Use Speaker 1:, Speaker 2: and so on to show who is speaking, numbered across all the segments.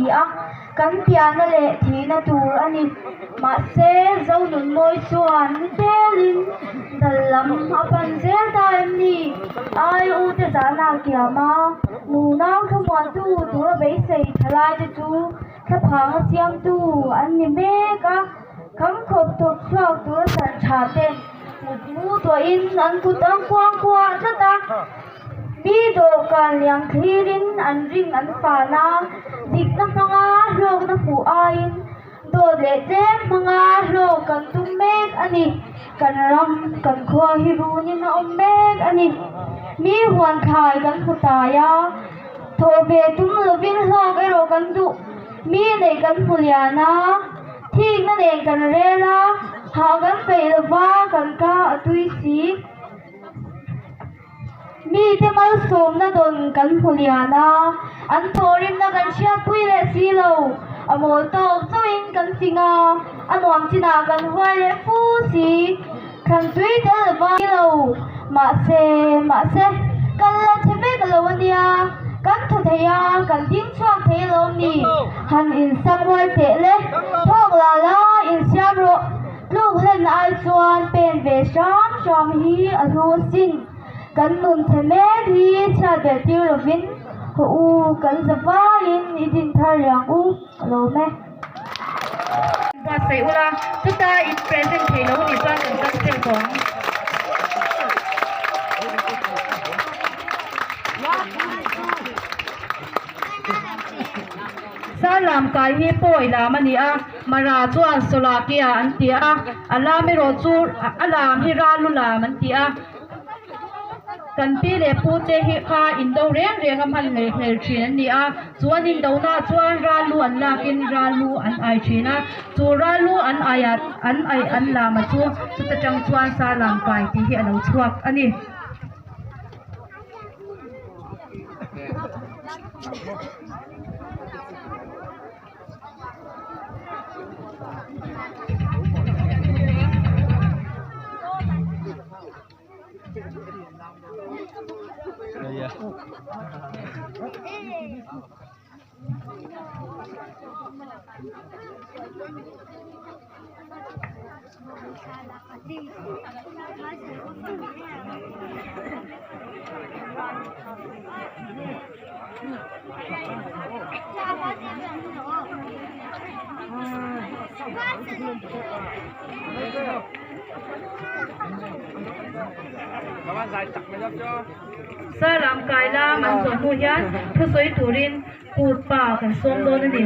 Speaker 1: a, kan pianna leh thihna tur a ni. Mahse, Zonunmawi chuan ni telin dal lam a pan zel ta em ni? Ai u te zahna a kiam a, nunau thlamuantu tura beisei thalaite chu thlaphanga siamtu an ni mek a, kham khawp thawk chhuak tura chan tha ten mutmu tuahin an kut an kuang kuah tlat a. Mi dawhkan liam thlirin an ring an fan a, dikna hmanga hlawkna hmuh aiin dawt leh tlem hmanga hlawk kan tum mek a ni. Kan ram, kan khua hi runin a awm mek a ni. Mi huan thlai kan hmu tai a, thawh ve tum lovin hlawk erawh kan duh. Mi neih kan hmu lian a, thikna nen kan rel a, hah kan peih lova kan ka a tui si. Mite malsawmna dawn kan hmu lian a, an thawhrimna kan hriatpui leh si lo. A mawl tawk chauhin kan fing a, a nuam chinah kan huai leh fu si. Thlan tui tel lova si lo. Mahse, mahse, kan la chhe vek lo a nia. Kan thaw thei a, kan ding chhuak thei alawm ni. Han insam rual teh le, thawk la la, insiam rawh. Tluk hlen ai chuan pen ve hram hram hi a hlu asin. Kan nun chhe mek hi chhiat belh tir lovin haw u, kan za vaiin i din thar rih ang u, ka lawm e.
Speaker 2: Buatsaih ula, chuta in present thei lo nih chuan kan cancel tawh ang. Sarlam kai hi pawi lam a ni a, Mara chuan Sawlakia an ti a, a lam erawh chu a lam hi Ralu lam an ti a. Kan pi leh pu te hi kha indo reng reng a hman leh hmel thin an ni a, chu an indona chuan Ralu an lakin Ralu an ai thin a, chu Ralu an aia an ai an lama chu chuta tang chuan Sarlam kai tih hi a lo chhuak a ni. Salam kai lam an zawh hnu hian thusawi turin kut pa kan sawm dawn a ni.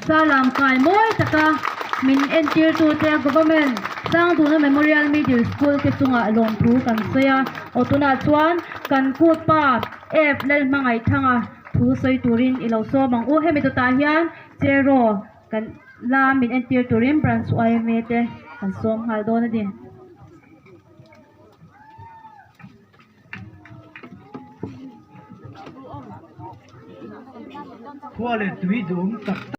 Speaker 2: Salam kai mawi taka min entirtute Government Sangduna Memorial Middle School te chungah lawmthu kan sawi a. Aw tunah chuan kan kut pa F Lalhmangaihthanga thu sawi turin i lo sawm ang u. Hemi dawtah hian Cheraw kan la min entir turin Branch yma te kan sawm nghal dawn a ni.
Speaker 3: Khua leh tui duhawm tak tak.